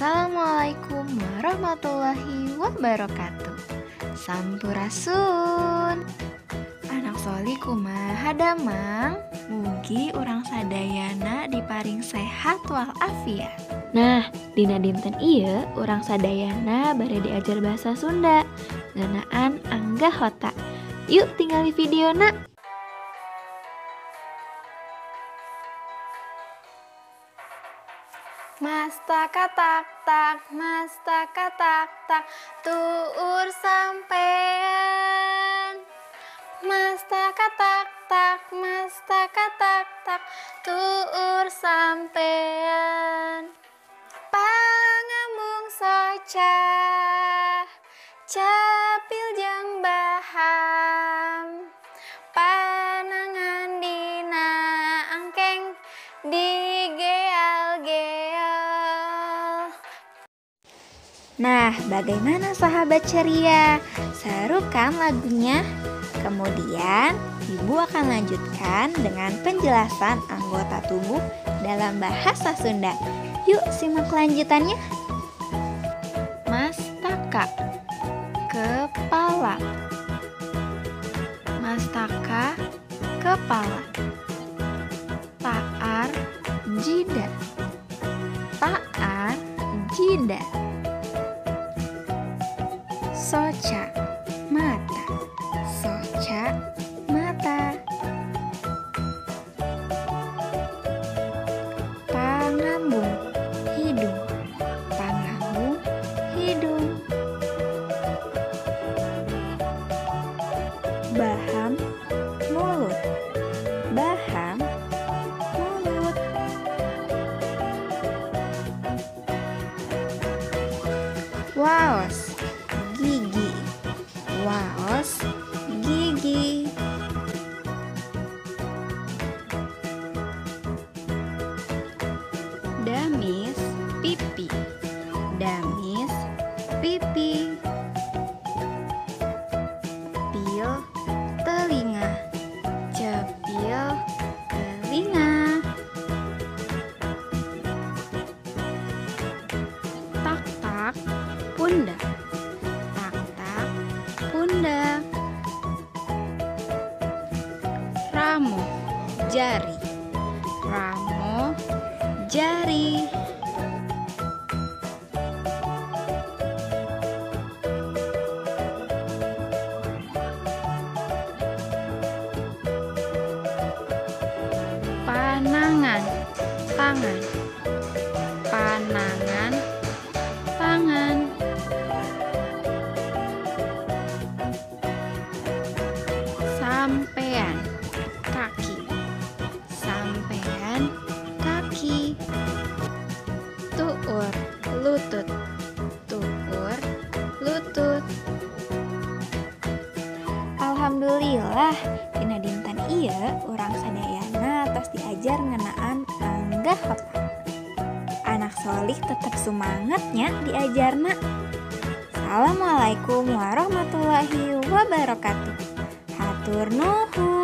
Assalamualaikum warahmatullahi wabarakatuh. Sampurasun. Anak soli kumaha damang? Mugi urang sadayana diparing sehat walafiat. Nah, dina dinten ieu urang sadayana bade diajar bahasa Sunda ngeunaan anggahota. Yuk tinggali videona. Mastaka tak tak, mastaka tak tak, tuur sampean. Mastaka tak tak, mastaka tak tak, tuur sampean. Pangambung soca, capil jeung baham. Panangan dina angkeng digeal-geal. Nah, bagaimana sahabat ceria? Seru kan lagunya? Kemudian, Ibu akan lanjutkan dengan penjelasan anggota tubuh dalam bahasa Sunda. Yuk simak lanjutannya. Mastaka, kepala. Mastaka, kepala. Taar, jidat. Taar, jidat. Soca, mata. Soca, mata. Pangambung, hidung. Pangambung, hidung. Baham, mulut. Baham, mulut. Waos, gigi. Waos, gigi. Damis, pipi. Damis, pipi. Cepil, telinga. Cepil, telinga. Tak-tak, pundak. Tak-tak, pundak. Ramo, jari. Ramo, jari. Panangan, tangan. Panangan, tangan. Sampean, kaki. Sampean, kaki. Tuur, lutut. Tuur, lutut. Alhamdulillah, dina dinten ieu urang sadayana tos diajar ngeunaan anggahota. Anak solih tetap semangatnya diajarna. Assalamualaikum warahmatullahi wabarakatuh. Hatur nuhun.